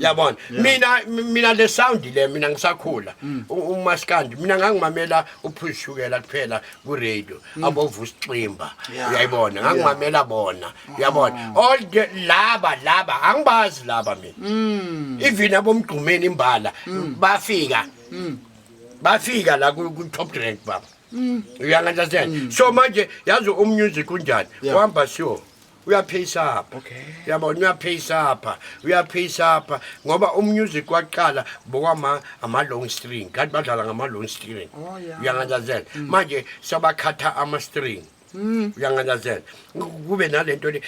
yabona? Mina le sound le, mina ngisakhula, umaskandi, mina ngangimamela uphushukela kuphela ku radio, aboVusiximba, uyayibona? Ngangimamela bona, uyabona? All the laba laba angibazi laba mina, even abomgqumeni imbala bafika, bafika la ku top rank, baba, uyangi-understand? So manje yazi umusic unjani? Uhamba sure uyapheyisa apha. Yabona, uyapheyisa apha, uyapheyisa apha, ngoba umusic waqala bokwama ama-long string, kanti badlala ngama-long string. Oh, yeah. Uyangi-understand? Manje sebakhatha ama-string, uyangi-understand? Kube nalento le.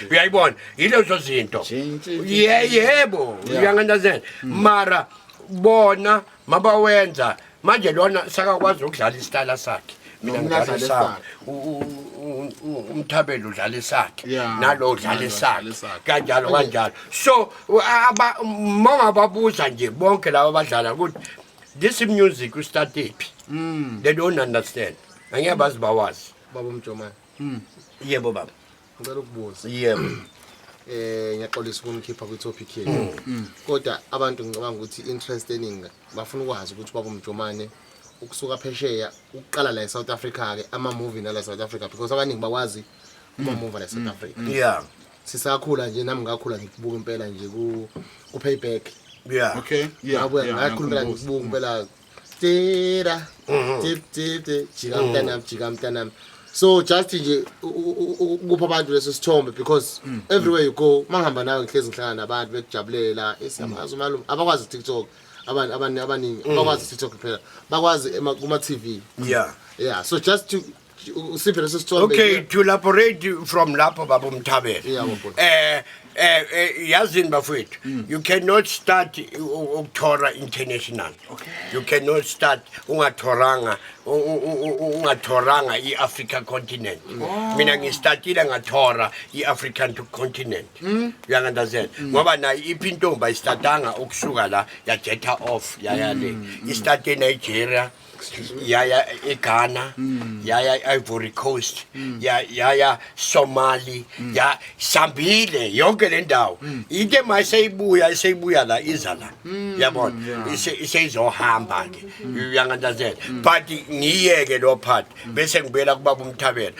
Uyayibona yilezo zinto? Tshing, tshing, tshing. Yebo. Uyangi-understand? Mara bona mabawenza manje, lona sakakwazi ukudlala isitayela sakhe, mina Mina ngidlala ngidlala esami. esakhe. Umthabelo udlala esakhe, nalo udlala nalo udlala esakhe, esakhe. kanjalo kanjalo. So mongababuza nje bonke laba abadlala ukuthi this music ustart phi, they don't understand, angeke bazi bawazi. Baba uMjomane. Yebo baba. Ngicela ukubuza. Yebo. Ngiyaxolisa ukunikhipha kwi-topic yenu, kodwa abantu ngicabanga ukuthi interest eningi bafuna ukwazi ukuthi baba uMjomane Ukusuka phesheya ukuqala la eSouth Africa ke, ama movie nala South Africa, because abaningi bakwazi kuma movie la eSouth Africa. Sisakhula nje, nami ngakhula ngikubuka impela nje ku Payback. Okay, yeah. Ngabuya ngakhula impela ngiyakhumbula. ngikubuka impela tira tip tip tip, jika mntanami, jika mntanami. So just nje ukupha abantu leso sithombe, because everywhere you go, mangihamba nawe, ngihlezi ngihlangana nabantu bekujabulela esiyamazi umalume. Abakwazi TikTok, abantu abaningi abakwazi TikTok kuphela, bakwazi kuma TV. Yeah, so just to usiphe leso sithombe. Okay, to elaborate from lapho, baba uMthabela. Yeah, baba. Yazini bafowethu, you cannot start ukuthora international. You cannot start ungathoranga i-Africa continent. Mina ngistartile ngathora i-African continent. Uyangunderstand? Ngoba nayo iphi intombi ayistartanga ukusuka la yajeta off yaya le. Istarte eNigeria, yaya eGhana, yaya Ivory Coast, yaya Somali, ya sambile yonke le ndawo. Into mayiseyibuya la, iza la, yabona, iseyizohamba ke, uyangunderstand? But ngiyeke lo part bese ngibuyela kubaba uMthabela.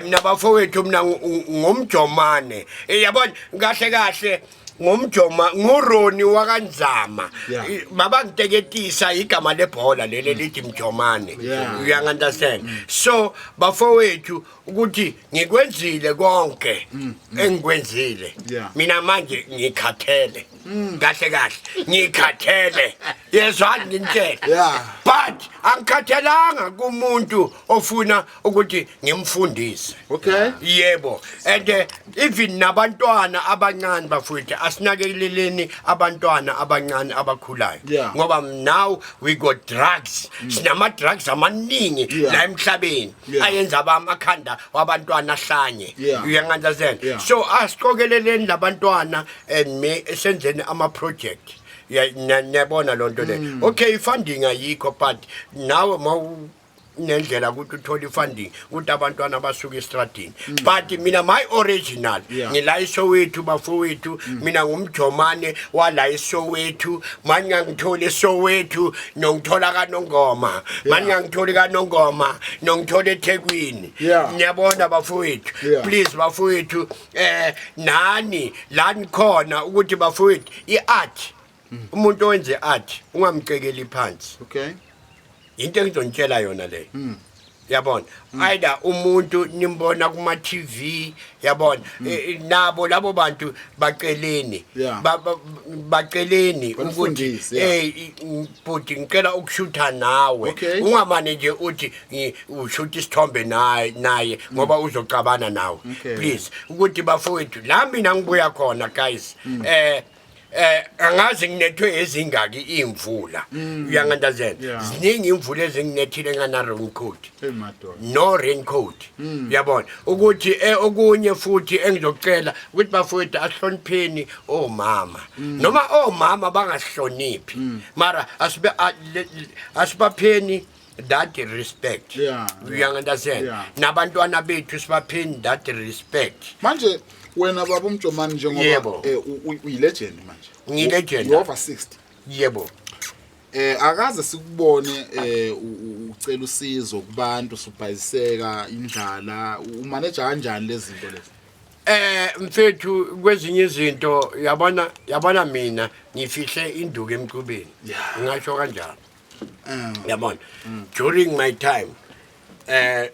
Mina bafowethu, mina ngumjomane. Yabona, kahle kahle ngumjoma, nguroni wakaNzama. Babangiteketisa igama lebhola leli lithi Mjomane. Uyangunderstand? So bafowethu, ukuthi ngikwenzile konke engikwenzile, mina manje ngikhathele, kahle kahle ngikhathele, yezwani ngintshele. But angikhathelanga kumuntu ofuna ukuthi ngimfundise. Yebo, and even nabantwana abancane bafowethu, asinakeleleni abantwana abancane abakhulayo. Ngoba now we got drugs, sinama drugs amaningi la emhlabeni ayenza amakhanda wabantwana ahlanye. Uyangunderstand? Yeah. So asiqokeleleni labantwana and me senzeni ama project. Ya, niyabona loo nto le. Okay, i-funding ayikho, but nawe mawu nendlela ukuthi uthole i-funding ukuthi abantwana basuke estradini. But mina, my original, ngila eSoweto bafowethu. Mina ngumjomane wala eSoweto. Mani ngangithola eSoweto, nongithola kaNongoma. Mani ngangitholi kaNongoma, nongithola eThekwini. Ngiyabona bafowethu. Please bafowethu, nani la nikhona, ukuthi bafowethu, i-art, umuntu owenze art ungamcekeli phansi. Into engizonitshela yona leyo, yabona, either umuntu nimbona kuma TV, yabona, nabo labo bantu baceleni. Baceleni ukuthi Banifundise, yeah. Bhuti, ngicela ukushutha nawe. Ungamane nje uthi ushutha isithombe naye ngoba uzocabana nawe. Please, ukuthi bafowethu, la mina ngibuya khona, guys, angazi nginethwe ezingaki imvula, uyangunderstand? Yeah. Ziningi imvula ezinginethile ngana raincoat. Hey madoda. No raincoat, uyabona ukuthi okunye futhi engizocela ukuthi bafowethu, ahlonipheni omama, noma omama bangasihloniphi, mara asibe asibapheni that respect. Uyangunderstand? Yeah. Nabantwana bethu sibapheni that respect. Manje wena baba uMjomani, njengoba uyi-legend manje. Ngiyi-legend. You over 60. Yebo. Akaze sikubone ucela usizo kubantu, subhayiseka indlala, umanage kanjani lezi zinto lezi? Mfethu, kwezinye izinto, yabona, mina ngifihle induku emqubeni. Ngingasho kanjalo. Yabona, during my time,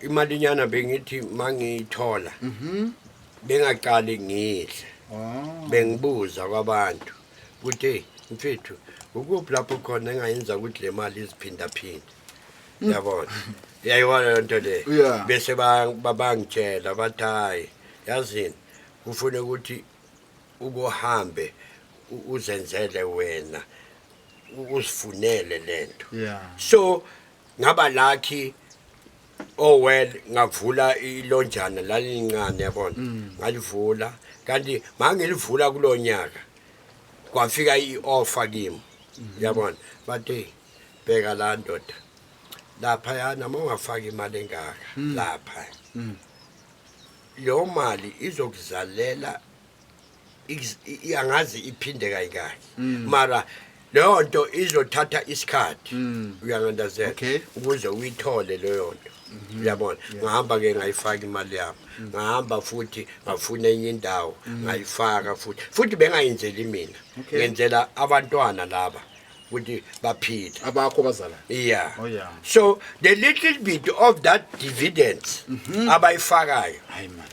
imalinyana bengithi mangiyithola, bengaqali ngidle. Bengibuza kwabantu ukuthi, "Hey, mfethu, ukuphi lapho khona engayenza ukuthi le mali iziphinda-phinde?" Yabona, uyayibona loo nto le? Yeah. Bese bangitshela bathi, "Hayi, yazini, kufuna ukuthi ukuhambe uzenzele wena, uzifunele lento." So ngaba lucky, oh well, ngavula ilonjana lalincane, yabona, ngalivula. Kanti mangilivula kulonyaka kwafika i-offer kimi, yabona, bathi, "Hey, bheka la ndoda lapha yana, uma ungafaka imali engaka lapha, leyo mali izokuzalela angazi iphinde kayingaki, mara Leyo nto izothatha isikhathi, uyangi-understand? Okay. Ukuze uyithole leyo nto, uyabona. Ngahamba ke, ngayifaka imali yami. Ngahamba futhi ngafuna enye indawo, ngayifaka futhi. Futhi bengayenzeli mina, ngenzela abantwana laba ukuthi baphile. Abakho bazalana? Yeah. Oh, yeah. So the little bit of that dividends abayifakayo, Hayi man.